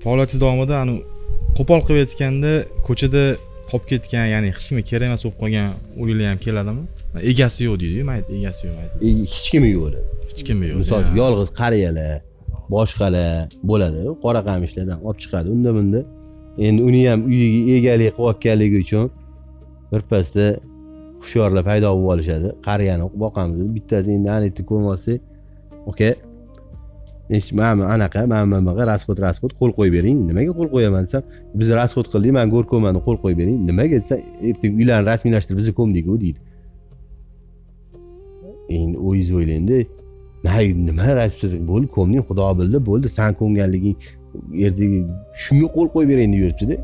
Faoliyatingiz davomida anu qo'pol qilib aytganda ko'chada qolib ketgan, ya'ni hech kimga kerak emas bo'lib qolgan o'liklar ham keladimi? Egasi yo'q deydiyu, mayit egasi yo'q mayit. Hech kimi yo'q bo'ladi. Hech kimi yo'q. Misol uchun yolg'iz qariyalar, boshqalar bo'ladi, qora qamishlardan olib chiqadi unda bunda. Endi uni ham uyiga egalik qilayotganligi uchun birpasda hushyorlar paydo bo'lib olishadi. Qariyani boqamiz, bittasi endi ana yerda ko'rmasak, aka, mana anaqa, mana bunaqa rasxod qo'l qo'yib bering. Nimaga qo'l qo'yaman desam, biz rasxod qildik, man go'r ko'mani qo'l qo'yib bering. Nimaga desa, ertaga uylarni rasmiylashtirib bizni ko'mdik-ku deydi. Endi o'zingiz o'ylangda, nima rasmsiz bo'ldi, ko'mding, xudo bildi, bo'ldi, san ko'mganliging ertaga shunga qo'l qo'yib bering deb yuribdi-da.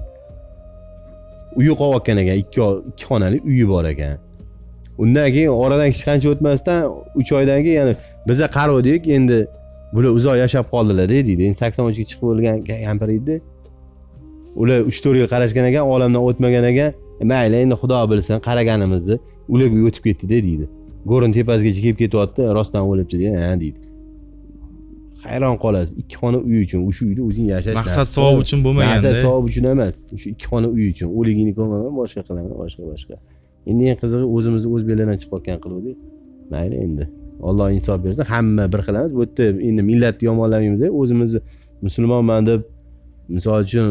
Uyi qolayotgan ekan, ikki xonali uyi bor ekan. Undan keyin oradan hech qancha o'tmasdan 3 oydan keyin yana biza qarovdik, endi bular uzoq yashab qoldilar deydi. Endi 83 ga chiqib o'lgan kampir edi. Ular 3-4 yil qarashgan ekan, olamdan o'tmagan ekan. Mayli, endi xudo bilsin, qaraganimizni ularga o'tib ketdi deydi. Go'rin tepasigacha kelib ketyapti, rostdan o'libdi degan, ha deydi. Hayron qolasiz, 2 xona uy uchun, o'sha uyda o'zing yashash. Maqsad savob uchun bo'lmaganda. Maqsad savob uchun emas, o'sha 2 xona uy uchun. O'ligini ko'maman, boshqa qilaman, boshqa. Endi eng qizig'i o'zimizni o'zbeklardan chiqayotgan qiluvdik. Mayli endi. Alloh insof bersin, hamma bir xil emas. Bu yerda endi millatni yomonlamaymiz, o'zimizni musulmonman deb misol uchun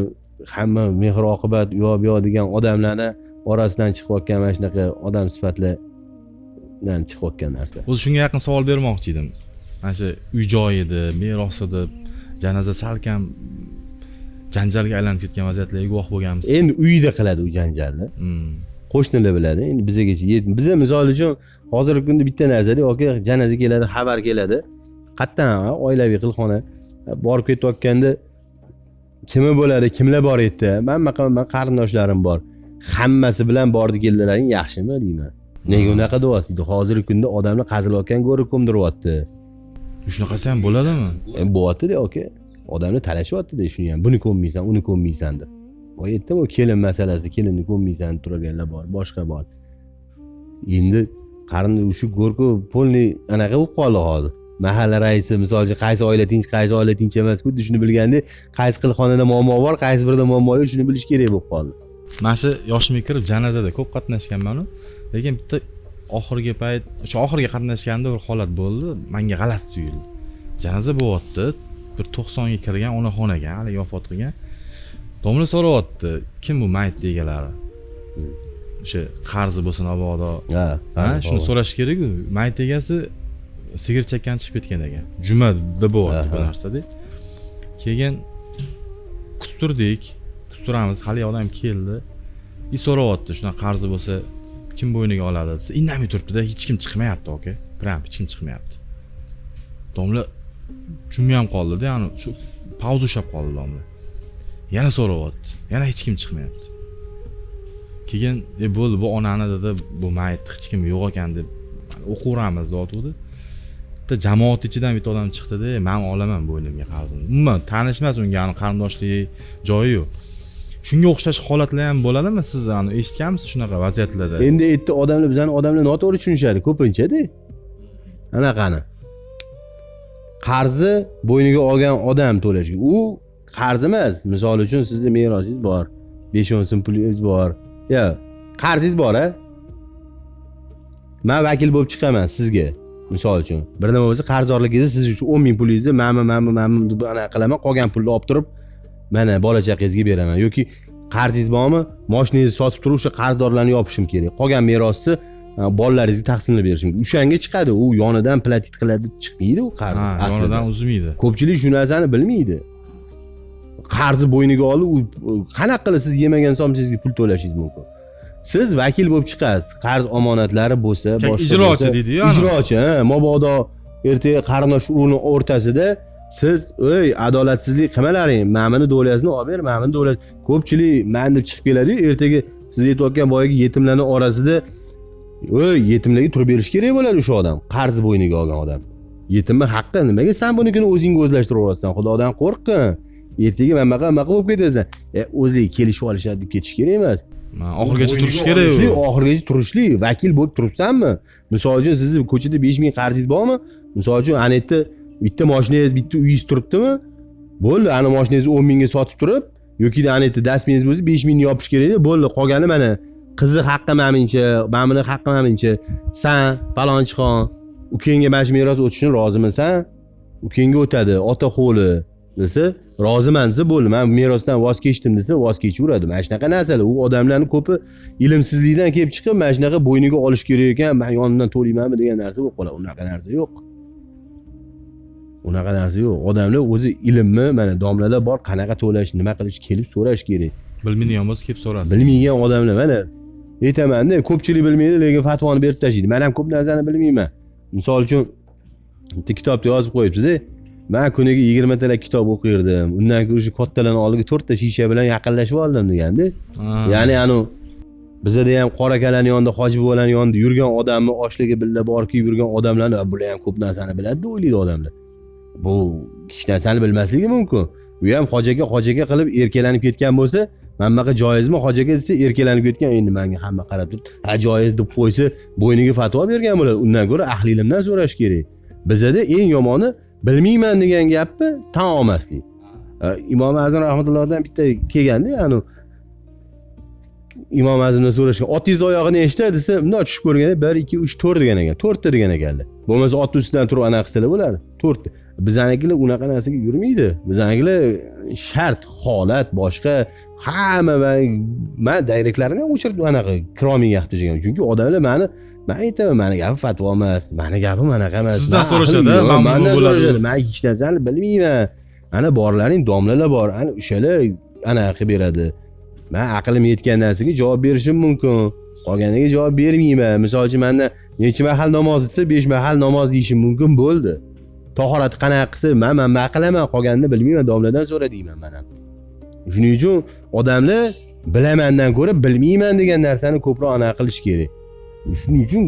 hamma mehr oqibat u yoq bu yoq degan odamlarni orasidan chiqayotgan mana shunaqa odam sifatlardan chiqayotgan narsa. O'zi shunga yaqin savol bermoqchi edim. Mana shu uy joyi deb, merosi deb, janoza salkam janjalga aylanib ketgan vaziyatlarga guvoh bo'lganmiz. Endi uyda qiladi u janjalni. Qo'shnilar biladi. Endi bizagacha biza misol uchun hozirgi kunda bitta narsada yoki janoza keladi, xabar keladi. Qayerdan oilaviy qilxona borib ketayotganda kimi bo'ladi, kimlar bor edi? Men qarindoshlarim bor. Hammasi bilan bordi keldilaring yaxshimi deyman. Nega unaqa deyapsiz deydi. Hozirgi kunda odamlar qazilayotgan go'ri ko'mdiryapti. Shunaqasi ham bo'ladimi? Bo'lyapti-da aka. Odamlar talashyapti-da shuni ham. Buni ko'mmaysan, uni ko'mmaysan deb. Boya aytdim, u kelin masalasi, kelinni ko'mmaysan deb turganlar bor, boshqa bor. Endi qarinda shu go'rku polni anaqa bo'lib qoldi hozir. Mahalla raisi misol uchun qaysi oila tinch, qaysi oila tinch emas, xuddi shuni bilganda qaysi qilxonada muammo bor, qaysi birida muammo yo'q, shuni bilish kerak bo'lib qoldi. Mana shu yoshimga kirib janozada ko'p qatnashganman-u, lekin bitta oxirgi payt, o'sha oxirgi qatnashganda bir holat bo'ldi, menga g'alati tuyuldi. Janoza bo'lyapti, bir 90 ga kirgan onaxon ekan, hali vafot qilgan. Domla so'rayapti, kim bu mayit egalari? O'sha qarzi bo'lsin mabodo. Ha, shuni so'rash kerak-ku. Mayit egasi sigir chakkan chiqib ketgan ekan. Jumada bo'lyapti bu narsada. Keyin kutib turdik, kutib turamiz, hali odam keldi. I so'rayapti, shunaqa qarzi bo'lsa kim bo'yniga oladi desa, indamay turibdi-da, hech kim chiqmayapti aka. Prям hech kim chiqmayapti. Domla jumma ham qoldi-da, ya'ni shu pauza ushlab qoldi domla. Yana so'rayapti, yana hech kim chiqmayapti. Keyin bo'ldi, bu onani dedi, bu mayit hech kim yo'q ekan deb o'qiveramiz deyotgandi. Bitta jamoat ichidan bitta odam chiqdi-da, men olaman bo'ynimga qarzimni. Umuman tanishmas unga, ani qarindoshlik joyi yo'q. Shunga o'xshash holatlar ham bo'ladimi? Siz ani eshitganmisiz shunaqa vaziyatlarda? Endi aytdi odamlar, bizani odamlar noto'g'ri tushunishadi ko'pincha-da. Anaqani. Qarzi bo'yniga olgan odam to'lash. U qarz emas. Misol uchun sizni merosingiz bor, 5-10 so'm pulingiz bor. Yo, qarzingiz bor, a? Men vakil bo'lib chiqaman sizga. Misol uchun, bir nima bo'lsa qarzdorligingizni siz uchun 10 ming pulingizni mana deb ana qilaman, qolgan pulni olib turib mana bola chaqangizga beraman yoki qarzingiz bormi, mashinangizni sotib turib o'sha qarzdorlarni yopishim kerak. Qolgan merosni bolalaringizga taqsimlab berishim kerak. O'shanga chiqadi, u yonidan platit qiladi, chiqmaydi u qarz. Yonidan uzmaydi. Ko'pchilik shu narsani bilmaydi. Qarzni bo'yniga olib, u qanaqa qilib siz yemagan somsangizga pul to'lashingiz mumkin? Siz vakil bo'lib chiqasiz, qarz omonatlari bo'lsa, boshqa ijrochi deydi-yu. Ijrochi, mabodo ertaga qarindosh urug'ning o'rtasida siz ey adolatsizlik qilmalaring, mana buni do'lyasini olib ber, mana buni do'lyas. Ko'pchilik man deb chiqib keladi-yu, ertaga siz aytayotgan boyagi yetimlarning orasida ey yetimlarga turib berish kerak bo'ladi o'sha odam, qarz bo'yniga olgan odam. Yetimning haqqi nimaga sen bunikini o'zingga o'zlashtiraversan? Xudodan qo'rqin. Ertaga mana bunaqa bo'lib ketasan. O'zligi kelishib olishadi deb ketish kerak emas. Oxirgacha turish kerak u. Oxirgacha turishli, vakil bo'lib turibsanmi? Misol uchun sizni ko'chada 5000 qarzingiz bormi? Misol uchun ana yerda bitta mashinangiz, bitta uyingiz turibdimi? Bo'ldi, ana mashinangizni 10 mingga sotib turib, yoki ana yerda dasmingiz bo'lsa 5 mingni yopish kerak, bo'ldi, qolgani mana qizni haqqi mamincha, mamini haqqi mamincha. San falonchixon ukangga mana shu meros o'tishini rozimisan? Ukangga o'tadi, ota qo'li desa, roziman desa bo'ldi, men merosdan voz kechdim desa voz kechaveradi. Mana shunaqa narsalar. U odamlarning ko'pi ilmsizlikdan kelib chiqib, mana shunaqa bo'yniga olish kerak ekan, men yonimdan to'laymanmi degan narsa bo'lib qoladi. Unaqa narsa yo'q. Unaqa narsa yo'q. Odamlar o'zi ilmni, mana domlalar bor, qanaqa to'lash, nima qilish kelib so'rash kerak. Bilmaydigan bo'lsa kelib so'rasin. Bilmagan odamlar mana aytaman-da, ko'pchilik bilmaydi, lekin fatvoni berib tashlaydi. Men ham ko'p narsani bilmayman. Misol uchun bitta kitobda yozib qo'yibsiz-da, men kuniga 20 talab kitob o'qirdim. Undan ko'ra shu kattalarning oldiga 4 ta shisha bilan yaqinlashib oldim deganda. Ya'ni anu bizada ham qora akalarning yonida, hoji bobolarning yonida yurgan odamni oshligi billa borki yurgan odamlarni bular ham ko'p narsani biladi deb o'ylaydi odamlar. Bu hech narsani bilmasligi mumkin. U ham hoji aka, hoji aka qilib erkalanib ketgan bo'lsa, mana bunaqa joizmi hoji aka desa erkalanib ketgan, endi menga hamma qarab turib, ha joiz deb qo'ysa, bo'yniga fatvo bergan bo'ladi. Undan ko'ra ahli ilmdan so'rash kerak. Bizada eng yomoni bilmayman degan gapni tan olmaslik. Imom Azam rahmatullohdan bitta kelganda, ya'ni Imom Azamdan so'rashgan, otingiz oyog'i nechta desa, bunday tushib ko'rganda 1 2 3 4 degan ekan. 4 ta degan ekanlar. Bo'lmasa ot ustidan turib anaqa qilsalar bo'ladi. 4 ta. Bizanikilar unaqa narsaga yurmaydi. Bizanikilar shart, holat, boshqa hamma men direktlarini ham o'chirib anaqa kirolmaygan qilib tashlagan. Chunki odamlar meni, men aytaman, meni gapim fatvo emas, meni gapim anaqa emas. Sizdan so'rashadi, mendan so'rashadi. Men hech narsani bilmayman. Ana borlaring domlalar bor, ana o'shalar anaqa qilib beradi. Men aqlim yetgan narsaga javob berishim mumkin. Qolganiga javob bermayman. Misol uchun mendan necha mahal namoz desa, 5 mahal namoz deyishim mumkin bo'ldi. Tahorat qanaqa qilsa, men nima qilaman, qolganini bilmayman, domladan so'ra deyman men ham. Shuning uchun odamlar bilamandan ko'ra bilmayman degan narsani ko'proq anaqa qilish kerak. Shuning uchun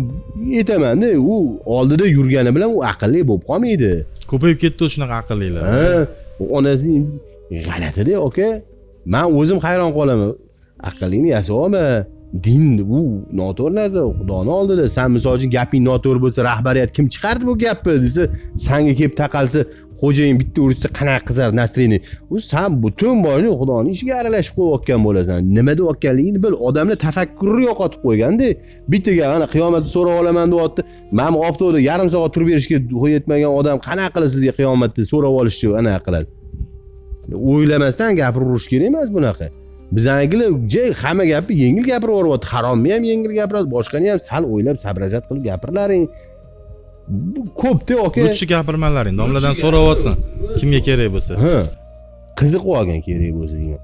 aytaman-da, u oldida yurgani bilan u aqlli bo'lib qolmaydi. Ko'payib ketdi shunaqa aqllilar. Ha, onasining g'alatida aka. Men o'zim hayron qolaman. Aqlingni yasama. Din bu noto'g'ri narsa, Xudoni oldida. Sen misol uchun gaping noto'g'ri bo'lsa, rahbariyat kim chiqardi bu gapni desa, sanga kelib taqalsa, xo'jayin bitta ursa qanaqa qizar nasrini. U sen butun boylik Xudoning ishiga aralashib qo'yayotgan bo'lasan. Nima deyotganligingni bil. Odamlar tafakkurni yo'qotib qo'yganda, bittaga ana qiyomatda so'rab olaman deyapti. Mana bu oftobda yarim soat turib berishga yetmagan odam qanaqa qilib sizga qiyomatda so'rab olishni anaqa qiladi. O'ylamasdan gapiraverish kerak emas bunaqa. Bizanikilar hamma gapni yengil gapirib yuboryapti. Haromni ham yengil gapiradi, boshqani ham sal o'ylab sabrajat qilib gapirlaring. Bu ko'p-da aka. Lutfi gapirmalaring, domladan so'rab olsin. Kimga kerak bo'lsa. Ha. Qiziq olgan kerak bo'lsa degan.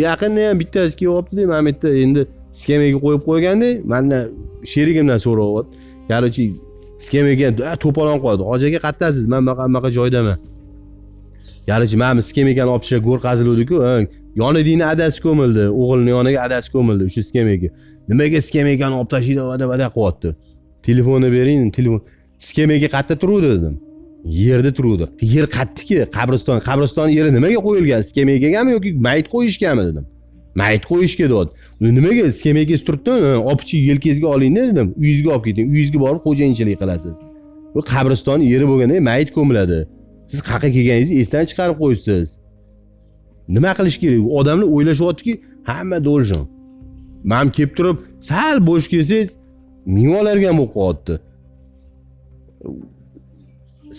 Yaqinda ham bittasi kelyapti-da, mana bu yerda endi skameyka qo'yib qo'yganda, mendan sherigimdan so'rayapti. Короче, skameyka to'polon qo'yadi. Hoji aka qayerdasiz? Men bunaqa joydaman. Короче, mana bu skameykani olib tashlab go'r qaziluvdi-ku, yonidagi adasi ko'mildi, o'g'ilning yoniga adasi ko'mildi o'sha skameyka. Nimaga skameykani olib tashlaydi, vada vada qilyapti. Telefonni bering, telefon. Skameyka qayerda turuvdi dedim. Yerda turuvdi. Yer qayerdiki? Qabriston, qabriston yeri nimaga qo'yilgan? Skameykagami yoki mayit qo'yishgami dedim. Mayit qo'yishga deyapti. Nimaga skameykangiz turibdi? Olib chiqib yelkangizga oling dedim. Uyingizga olib keting. Uyingizga borib xo'jayinchilik qilasiz. Bu qabriston yeri bo'lganda mayit ko'miladi. Siz qayerga kelganingizni esdan chiqarib qo'yibsiz. Nima qilish kerak? Odamlar o'ylashyaptiki, hamma должен. Men kelib turib, sal bo'sh kelsangiz, ming olargan bo'lib qolyapti.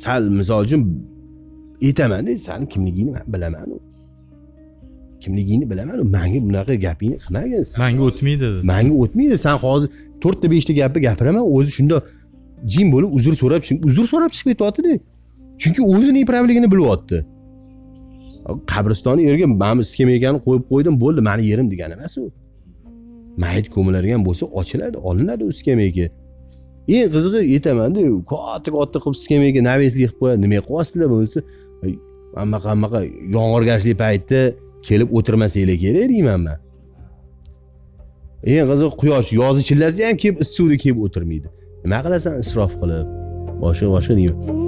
Sal misol uchun aytaman-da, seni kimligingni men bilaman. Kimligingni bilaman. Menga bunaqa gapingni qilmagin. Menga o'tmaydi. Menga o'tmaydi. Sen hozir 4 ta 5 ta gapni gapiraman, o'zi shunda jim bo'lib uzr so'rab, uzr so'rab chiqib ketyapti-da. Chunki o'zining pravligini bilyapti. Qabristonni yerga mana skameykani qo'yib qo'ydim, bo'ldi, meni yerim degani emas u. Mayit ko'miladigan bo'lsa ochiladi, olinadi u skameyka. Eng qizig'i aytaman-da, katta-katta qilib skameyka naveslik qilib qo'yadi. Nima qilyapsizlar bo'lsa, hamma yomg'irgashlik paytda kelib o'tirmasanglar kerak deyman men. Eng qizig'i quyosh yozi chillasida ham kelib issiqda kelib o'tirmaydi. Nima qilasan isrof qilib? Boshqa deyman.